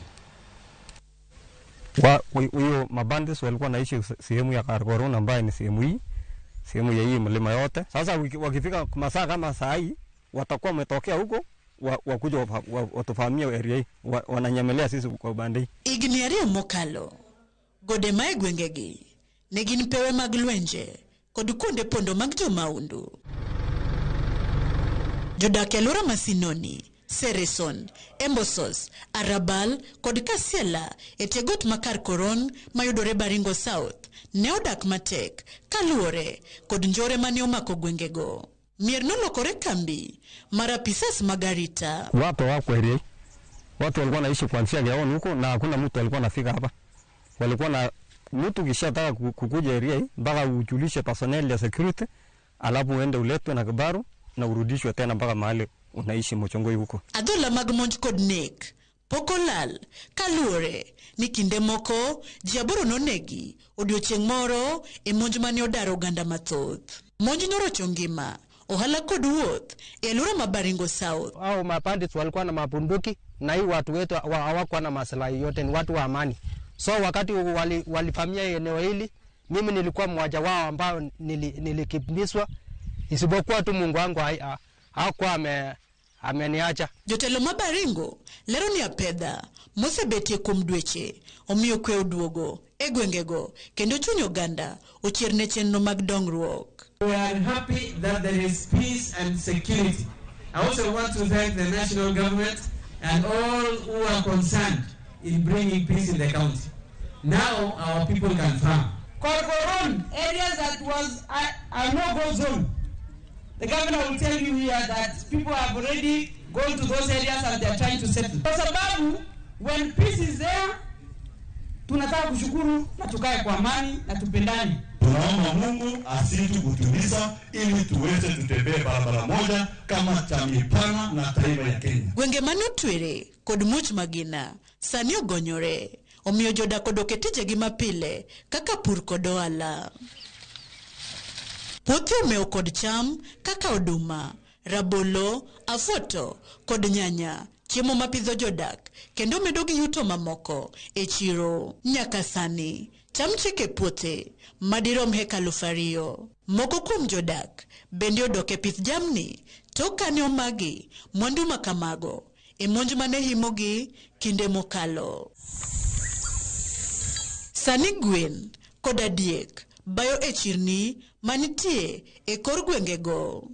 Huyo mabandits walikuwa naishi sehemu ya Karkorona ambayo ni sehemu hii, sehemu ya hii mlima yote. Sasa wakifika masaa kama saa hii watakuwa wametokea huko, wakuja watufahamia area hii, wananyemelea sisi kwa upande hii. Higni 2 mokalo, gode ma e gwengegi ne gin pewe mag lwenje kod kuonde pondo mag jomaundu. Jodak e alwora ma Sinoni, Sereson, Embosos, Arabal kod Kasiela e tie got ma Karkoron mayudore Baringo South ne odak matek kaluwore kod njore mane omako gwengego. Mier nolokore kambi mar apisas mag arita. Watu wako area, watu walikuwa naishi kuanzia Gaoni huko na hakuna mtu alikuwa anafika hapa. Walikuwa na mtu kishataka kukuja area hii mpaka ujulishe personnel ya security, alafu uende uletwe na kibaru na urudishwe tena mpaka mahali unaishi Mochongoi huko. Adhola mag monj kod nek pok olal kaluwore ni kinde moko ji 8 nonegi odiochieng' moro e monj mane odaro oganda mathoth. Monj norocho ngima, ohala kod wuoth e alwora ma Baringo South. Hao mabandits walikuwa na mabunduki na hii watu wetu hawakuwa na maslahi yote, ni watu wa amani. So wakati walivamia eneo hili, mimi nilikuwa mmoja wao ambao nilikimbizwa, isipokuwa tu Mungu wangu hakuwa ameniacha. Jotelo ma Baringo lero ni apedha mosebetie kuom dweche omiyo kwe oduogo e gwengego kendo chuny oganda ochier ne chenro mag dongruok. We are happy that there is peace and security. I also want to thank the national government and all who are concerned in bringing peace in the county. Now our people can farm. Korkoron, areas that was a no-go zone. The governor will tell you here that people have already gone to those areas and they are trying to settle. Kwa sababu, when peace is there, tunataka kushukuru na tukae kwa amani na tupendane. Tunaomba Mungu azidi kutuliza ili tuweze tutembee barabara moja kama jamii pana na taifa ya Kenya. Gwenge mane otwere kod muoch magina sani ogonyore, omiyo jodak odok e tijegi mapile kaka pur kod ohala. Puothe omewo kod cham kaka oduma, rabolo, afuoto kod nyanya, chiemo mapidho jodak kendo medo gi yuto mamoko e chiro. Nyaka sani cham chiek e puothe madirom heka 2,000. Moko kuom jodak bende odok e pith jamni tok kane omagi mwandu makamago e monj mane himogi kinde mokalo. Sani gwen kod adiek bayo e chirni manitie e kor gwengego.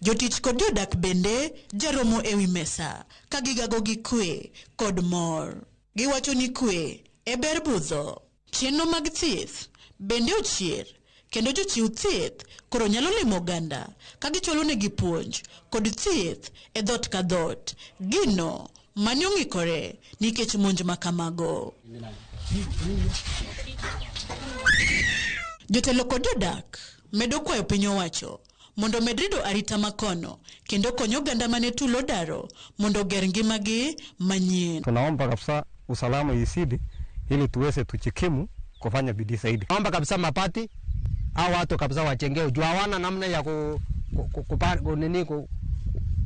Jotich kod jodak bende jaromo ewi mesa ka gigago gi kwe kod mor. Giwacho ni kwe e ber budho. Chenro mag thieth bende ochier Kendo jochiw thieth koro nyalo limo oganda ka gichwalonegi puonj kod thieth e dhoot ka dhoot. Gino mane ong'ikore nikech monj ma kamago. Jotelo kod jodak medo kwayo piny owacho mondo omed rido arita makono kendo konyo oganda mane tulo daro mondo oger ngimagi manyien. Tunaomba kabisa usalama izidi ili tuweze tujikimu kufanya bidii zaidi. Naomba kabisa mapati au watu kabisa wajengee juu hawana namna ya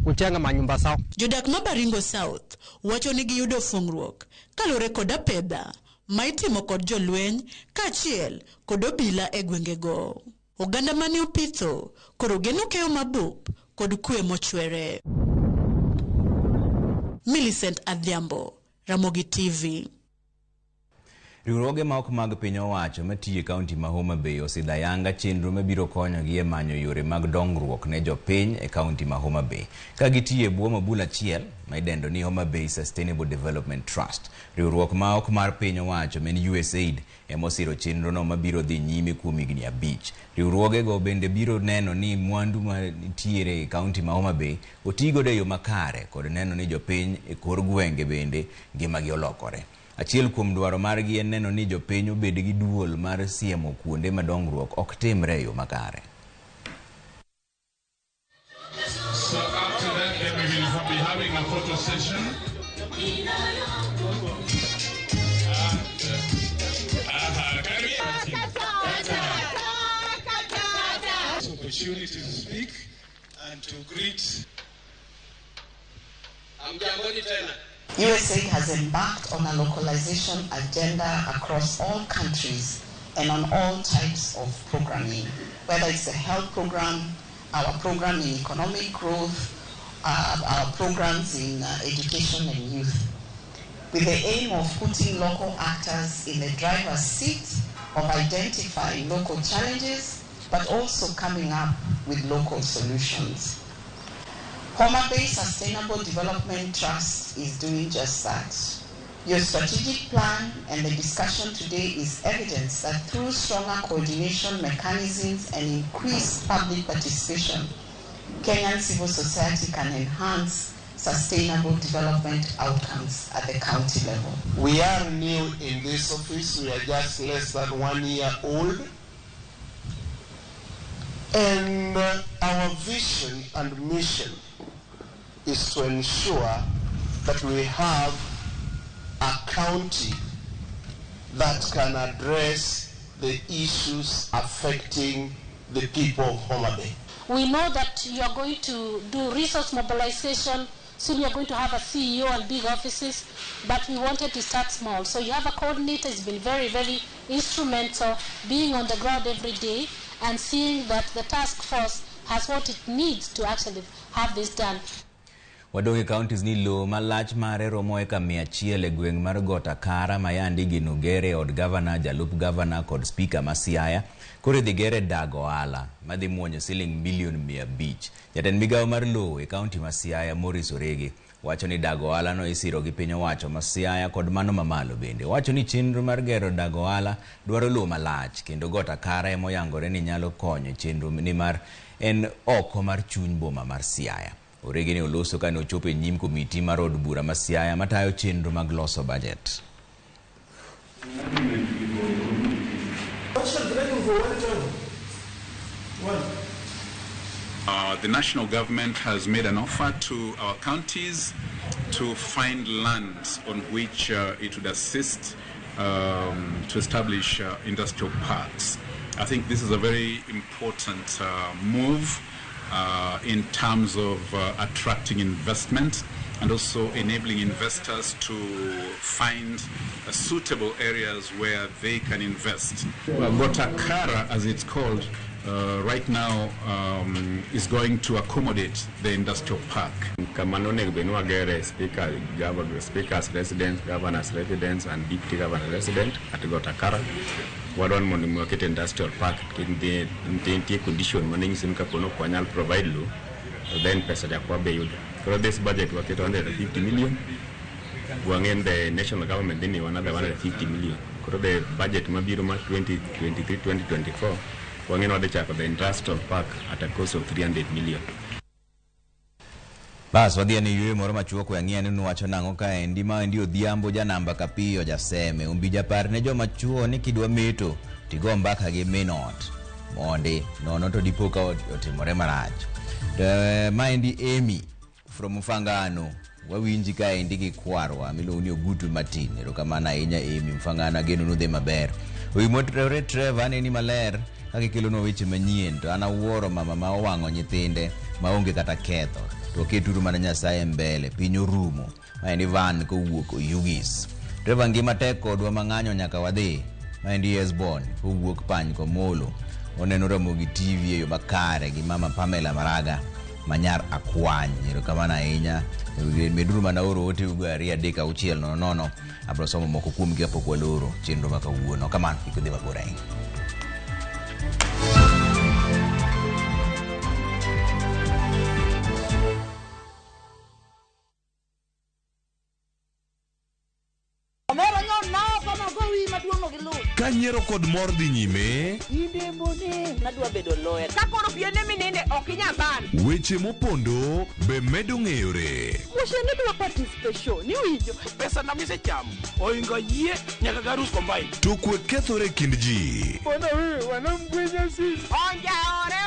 kujenga manyumba zao. Jodak ma Baringo South wacho ni giyudo fungruok kaluwore kod apedha ma itimo kod jolweny kaachiel kod obila e gwengego. Oganda mane opitho koro geno keyo mabup kod kwe mochwere. Millicent Adhiambo, Ramogi TV. Riwruoge ma ok mag piny owacho matiyo e kaunti ma Homa Bay osidho ayanga chenro mabiro konyogi e manyo yore mag dongruok ne jopiny e kaunti ma Homa Bay ka gitiyo e bwo mabul achiel ma idendo ni Homa Bay Sustainable Development Trust. Riwruok ma ok mar piny owacho ma en USAID ema osiro chenrono mabiro dhi nyime kuom higni 5. Riwruogego bende biro neno ni mwandu manitiere e kaunti ma Homa Bay otigodo e yo makare kod neno ni jopiny e kor gwenge bende ngimagi olokore. Achiel kuom dwaro margi en neno ni jopiny obed gi duol mar siemo kuonde ma dongruok ok timre e yo makare. So after that, then we will be having a photo session. Opportunity to speak and to greet. USAID has embarked on a localization agenda across all countries and on all types of programming, whether it's a health program, our program in economic growth, our programs in education and youth, with the aim of putting local actors in the driver's seat of identifying local challenges, but also coming up with local solutions. Homa Bay Sustainable Development Trust is doing just that. Your strategic plan and the discussion today is evidence that through stronger coordination mechanisms and increased public participation, Kenyan civil society can enhance sustainable development outcomes at the county level. We are new in this office. We are just less than 1 year old. And our vision and mission is to ensure that we have a county that can address the issues affecting the people of Homa Bay. We know that you are going to do resource mobilization. Soon you are going to have a CEO and big offices, but we wanted to start small. So you have a coordinator who's been very, very instrumental, being on the ground every day and seeing that the task force has what it needs to actually have this done. Wadoge counties ni lowo malach mare romo eka 100 e gweng' mar Got Akara ma yandi geno gere od gavana, jalup gavana kod spika ma Siaya koro idhi gere dag ohala madhi muonyo siling milion 500. Jatend migawo mar lowo e kaunti ma Siaya Maurice Orege wacho ni dag ohala no isiro gi piny owacho ma Siaya kod mano mamalo bende. Wacho ni chenro mar gero dag ohala dwaro lowo malach kendo Got Akara ema oyangore ni nyalo konyo chenro nimar en oko mar chuny boma mar Siaya. Orege ne oloso kane ochopo e nyim komiti mar od bura ma Siaya matayo chenro mag loso bajet. The national government has made an offer to our counties to find land on which it would assist to establish industrial parks. I think this is a very important move in terms of attracting investment and also enabling investors to find suitable areas where they can invest. Well, Gotakara, as it's called right now, is going to accommodate the industrial park. Speaker's residence, governor's residence, and deputy governor's residence at Gotakara. Wadwan mondo mi waket industrial park nitie condition mane nyiso ni kapo ni ok wanyal provide low, then pesa jakwa be yudo. Koro this budget waketo 150 million, wang'e the national government dhi miyowa another 150 million. Koro the budget mabiro mar 2023-2024 Wang'e ni wadhi chako the industrial park at a cost of 300 million. Bas wadhi ane yueyo moro machuok we ang'i ane nuwacho nang'o kaendi maendi Odhiambo janamba Kapiyo Jaseme Ombija par ne joma chuo ni kidwa meto tigo mbaka gi min ot mondi nono to dipo ka otimore marach. To maendi Amy from Mfangano wawinji kaendi gi kwarwa miluongo ni Ogutu Martin. Erokamano ahinya Amy Mfangano, ageno nudhi maber. Oimore Trevor aneni maler kaka ikelonwa weche manyien to an awuoro mama ma owang'o nyithinde maonge kata ketho to waketuru mana Nyasaye mbele piny orumo. Maendi Van kowuok Oyugis. Trevor ngima tek kodwa mang'anyo nyaka wadhi. Maendi Esbon kowuok Pany Komolo. Oneno Ramogi TV e yo makare gi mama Pamela Maraga manyar Akwany. Erokamano ahinya. Meduru mana oro ote ugo 2 3 6 0 0. Abro somo moko kuomgi kapok waloro chenro ma kawuono. Kamano kik udhi mabor ahinya. Ka nyiero kod mor dhi nyime, Nadwa bedo lawyer. Ka koro piene mininde ok inyal ban. weche mopondo be medo ng'eyore. Wuoche dwa participation, iwinjo. Pesa na misechamo oingo yie nyaka garus combine. To kwe kethore e kind ji. Onjaore,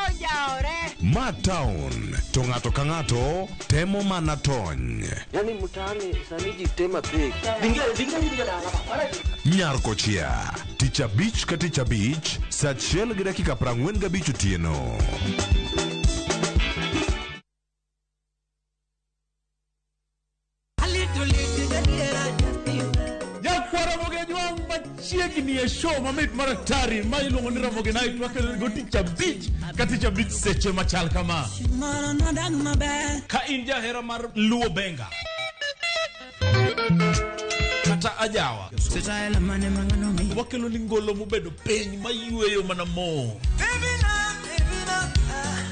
onjaore. Ma town to ng'ato ka ng'ato temo mana tony. Yaani mtaani sani ji tema pek. Nyar kochia tich abich ka tich abich saa 1:45 otieno. Nyakwara Ramogi machiegni e show mamit mar atari ma iluongo ni Ramogi Night wakelo go tich abich ka tich abich seche machal kama. Ka in jahera mar Luo Benga kata ajawa, wakelo ni ngolo mobedo piny mayweyo mana mo.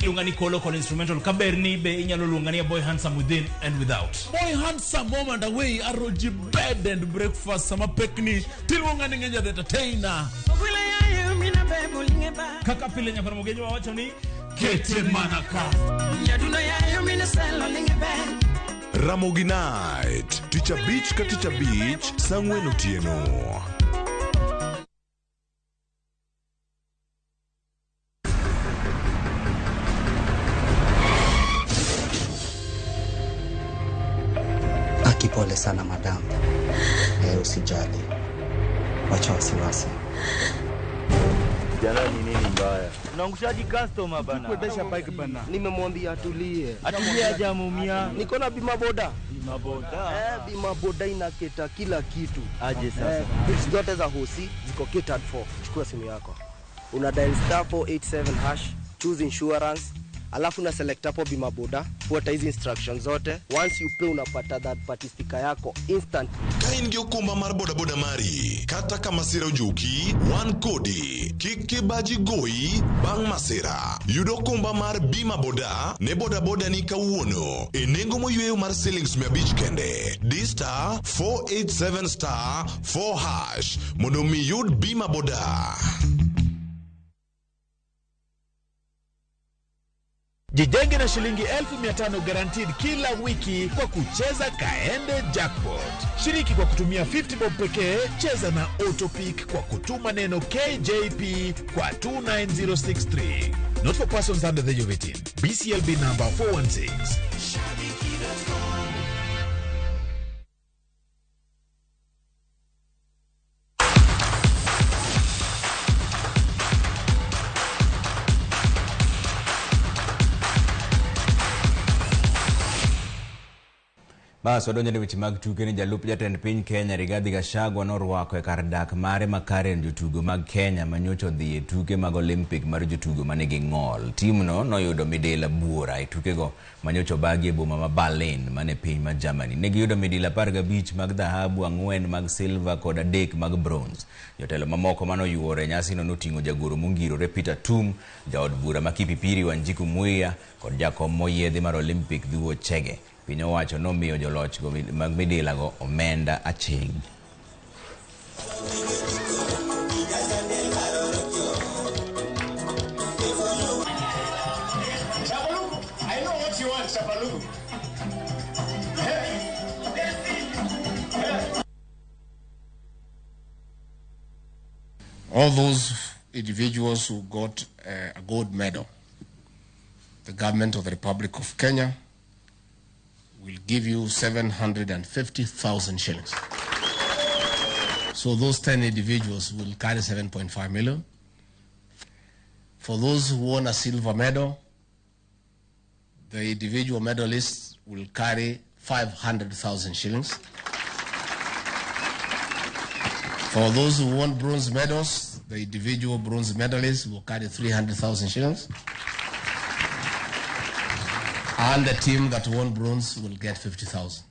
Iluonga ni Kolo kod instrumental kaberni be inyalo luonga ni a boy handsome within and without. Boy handsome home and away aroji bed and breakfast sama pekni tiluonga ni Ngenja the entertainer. Kaka pile nyakwar Ramogi wawacho ni kete mana ka. Ramogi Night tich abich ka tich abich saa 4 otieno. Aki, pole sana madam. Usijali, wacha wasiwasi. Jana ni nini mbaya? Unaangushaji customer bana. Kuendesha bike bana. Nimemwambia atulie. Atulie hajamuumia. Niko na bima boda. Bima boda. Bima boda inaketa kila kitu. Aje sasa. Bills zote za hosi ziko catered for. Chukua simu yako. Una dial star 487 hash, choose insurance, alafu na select hapo bima boda, fuata hizi instructions zote. Once you pay unapata that party sticker yako instant. Ka in gi okumba mar bodaboda mari, kata ka masira ojuki, wan kodi. Kik kibaji goyi bang' masira. Yud okumba mar bima boda ne bodaboda ni kawuono e nengo moyweyo mar silings 500 kende. Di star 487 star 4 hash mondo mi yud bima boda. Jijenge na shilingi 1500 guaranteed kila wiki kwa kucheza Kaende Jackpot. Shiriki kwa kutumia 50 bob pekee, cheza na Autopick kwa kutuma neno KJP kwa 29063. Not for persons under the age of 18. BCLB number 416. Bas wadonjo ne weche mag tuke ni jalup jatend piny Kenya Rigathi Gachagua norwako e kar dak mare ma Karen jotugo mag Kenya manyocha odhi e tuke mag Olympic mar jotugo manigi ng'ol. Timno noyudo midila buora e tukego manyocha obagi e boma ma Berlin mane piny ma Germany. Ne giyudo midila 15 mag dhahabu, 4 mag silver kod 3 mag bronze. Jotelo mamoko manoyuoro e nyasino noting'o jagoro mongirore Peter Tum, jaod bura ma Kipipiri Wanjiku Muia kod jakom moyiedhi mar Olympic Thuo Chege. Piny owacho nomiyo joloch go mag midila go omenda aching'. 21, Shapalugu. All those individuals who got a gold medal, the government of the Republic of Kenya will give you 750,000 shillings. So those 10 individuals will carry 7.5 million. For those who won a silver medal, the individual medalists will carry 500,000 shillings. For those who won bronze medals, the individual bronze medalists will carry 300,000 shillings. And the team that won bronze will get 50,000.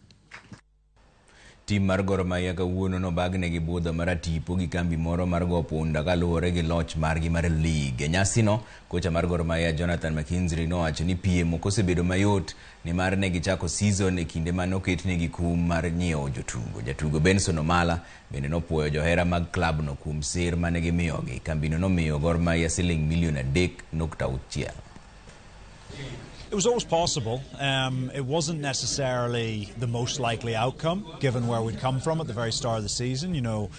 Tim mar Gor Mahia kawuono nobagne gi budho maratipo gi kambi moro mar go punda kaluwore gi loch margi mar lig. E nyasino, kocha mar Gor Mahia Jonathan McKinstry nowacho ni piem ok osebedo mayot nimar ne gichako season e kinde mane oketnegi kum mar nyiewo jotugo. Jatugo Benson Omala bende nopuoyo johera mag klabno kuom sir mane gimiyogi. Kambino nomiyo Gor Mahia siling milion 3.6. It was always possible. It wasn't necessarily the most likely outcome, given where we'd come from at the very start of the season. You know,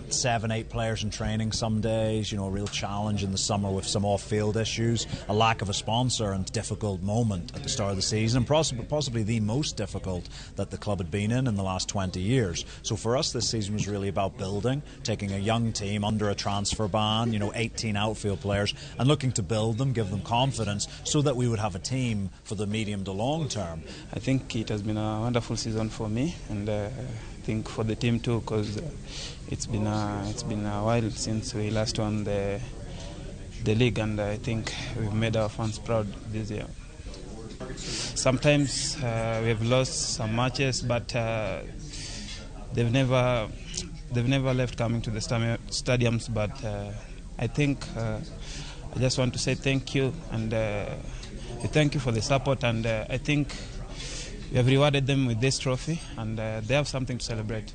7, 8 players in training some days, you know, a real challenge in the summer with some off-field issues, a lack of a sponsor and difficult moment at the start of the season, and possibly the most difficult that the club had been in the last 20 years. So for us, this season was really about building, taking a young team under a transfer ban, you know, 18 outfield players, and looking to build them, give them confidence, so that we would have a team for the medium to long term. I think it has been a wonderful season for me, and I think for the team too, because it's been a while since we last won the league, and I think we've made our fans proud this year. Sometimes we have lost some matches, but they've never left coming to the stadiums. But I think I just want to say thank you, and thank you for the support, and I think we have rewarded them with this trophy, and they have something to celebrate.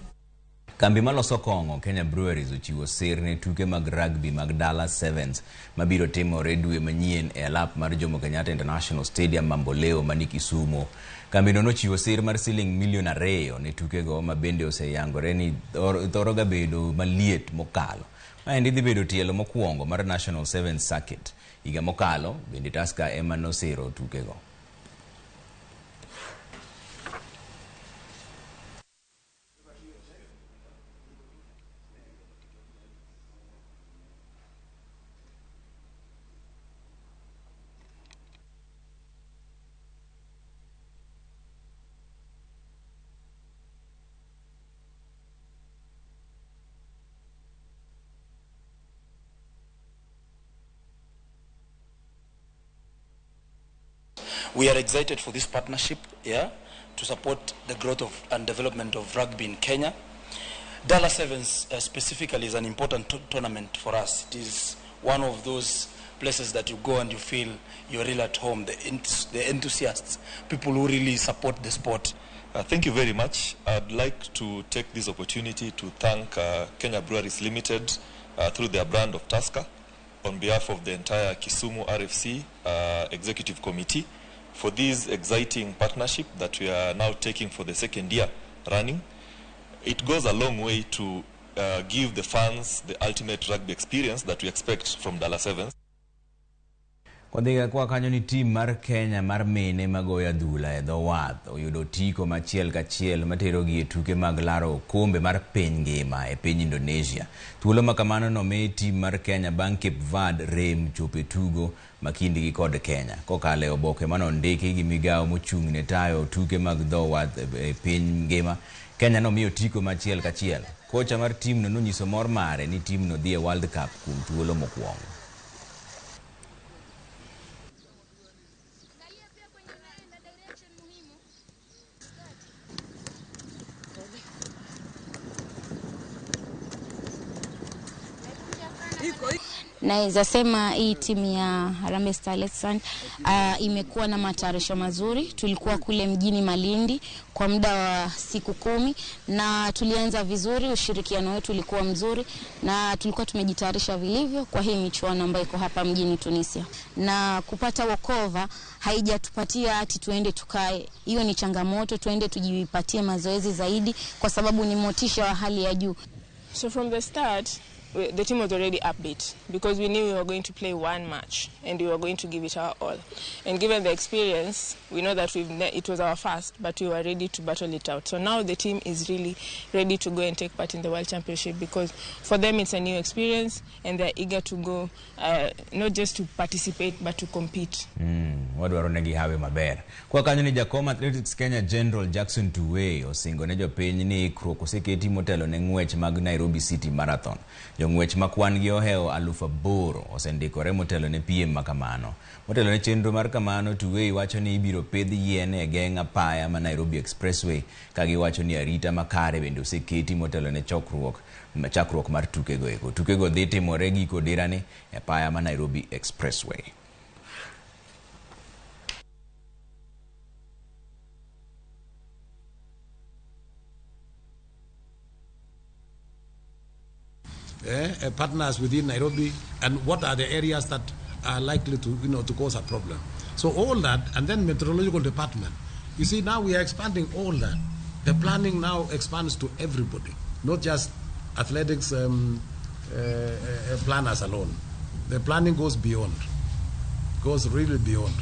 Kambi maloso kong'o Kenya Breweries ochiwo sir ne tuke mag rugby mag Dala Sevens mabiro timore dwe manyien e alap mar Jomo Kenyatta International Stadium Mamboleo mani Kisumu. Kambino nochiwo sir mar siling milion 2 ne tukego ma bende oseyangore ni thoro ga bedo maliet mokalo. Maendi dhi bedo tielo mokwongo mar National Sevens Circuit. Higa mokalo bende Tusker ema nosiro tukego. We are excited for this partnership, yeah, to support the growth of and development of rugby in Kenya. Dala Sevens specifically is an important tournament for us. It is one of those places that you go and you feel you're really at home, the enthusiasts, people who really support the sport. Thank you very much. I'd like to take this opportunity to thank Kenya Breweries Limited through their brand of Tusker on behalf of the entire Kisumu RFC Executive Committee for this exciting partnership that we are now taking for the second year running. It goes a long way to give the fans the ultimate rugby experience that we expect from Dala Sevens. Kwadhiga kwa kanyo ni tim mar Kenya mar mine magoyo adhula e dho wath oyudo otiko machiel kachiel materogi e tuke mag laro okombe mar piny ngima e piny Indonesia. Thuolo ma kamano nomi tim mar Kenya bang' Cape Verde rem chopo e tugo ma kindgi kod Kenya. Kokalo e oboke manondiki gi migawo mochung' ne tayo tuke mag dho wath e piny ngima, Kenya nomiyo otiko machiel kachiel. Kocha mar timno nonyiso mor mare ni timno dhi e World Cup kuom thuolo mokwongo. Naweza sema hii timu ya Harambee Starlets imekuwa na matayarisho mazuri. Tulikuwa kule mjini Malindi kwa muda wa siku 10 na tulianza vizuri, ushirikiano wetu ulikuwa mzuri na tulikuwa tumejitayarisha vilivyo kwa hii michuano ambayo iko hapa mjini Tunisia. Na kupata walkover haijatupatia ati tuende tukae. Hiyo ni changamoto, tuende tujipatie mazoezi zaidi kwa sababu ni motisha wa hali ya juu. So from the start, the team was already upbeat because we knew we were going to play one match and we were going to give it our all. And given the experience, we know that it was our first, but we were ready to battle it out. So now the team is really ready to go and take part in the World Championship because for them it's a new experience and they're eager to go, not just to participate but to compete. Wadwaro negi hawi maber. Kwa kanyo ni jakom Athletics Kenya General Jackson Tuwei osingo ne jopiny ni ikruok oseketi motelo ne ng'wech mag Nairobi City Marathon. Jong'wech ma kwan gi ohewo 8,000 osendikore motelo ne piem ma kamano. Motelo ne chenro mar kamano, Tuwei wacho ni ibiro pidh yien e geng' apaya ma Nairobi Expressway ka giwacho ni arita makare bende oseketi motelo ne chakruok mar tukego eko. Tukego dhi timore giko dirani e apaya ma Nairobi Expressway. Partners within Nairobi, and what are the areas that are likely to, to cause a problem. So all that, and then meteorological department. You see, now we are expanding all that. The planning now expands to everybody, not just athletics planners alone. The planning goes beyond, goes really beyond.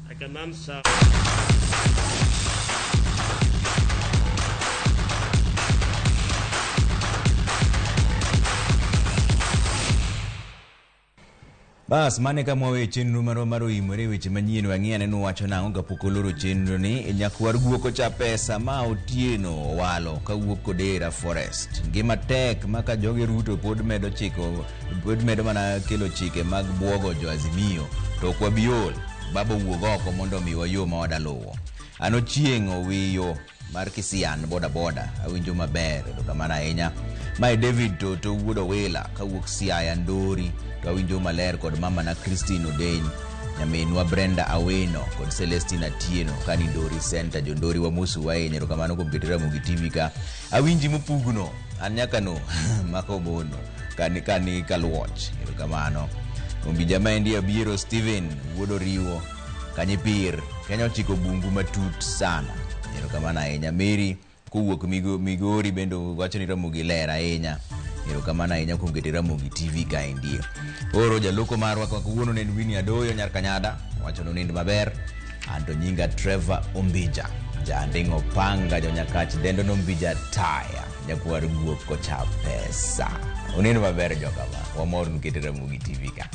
I can answer. Bas mane kama wawe chenro marwa mar oimore weche manyien wang'iyane nuwacho nang'o kapok oloro chenro ni nyakwar guok ocha pesa ma Otieno Owalo kawuok Kodera Forest. Ngima tek ma ka joge Ruto pod medo mana kelo chike mag buogo jo Azimio to ok wabi ol. Baba wuog oko mondo omiwa yo ma wadaluwo. An Ochieng' Owiyo mar Kisian boda boda awinjo maber erokamano ahinya. Mae David Toto wuod Owila kawuok Siaya Ndori to awinjo maler kod mama na Christine Odeny, nyaminwa Brenda Aweno kod Celestine Atieno kani Ndori Center. Jondori wamosu ahinya, erokamano kuom keto Ramogi TV ka. Awinji mopugno an nyakano mako bono kani kaluoch, erokamano. Ombija maendi Abiero Steven wuod Oriwo Kanyipir Kenya ochiko bungu matut sana, erokamano ahinya. Mary kowuok Migori bende wacho ni Ramogi ler ahinya, erokamano ahinya kuom keto Ramogi TV kaendie. Oro jaloko marwa kwa kawuono ne en Winnie Adoyo nyar Kanyada wacho ni onind maber. Anto nyinga Trevor Ombija janding'o panga jonyakach dendo nombija taya nyakwar guok kocha pesa. Unind maber jokama, wamor nikete Ramogi TV ka.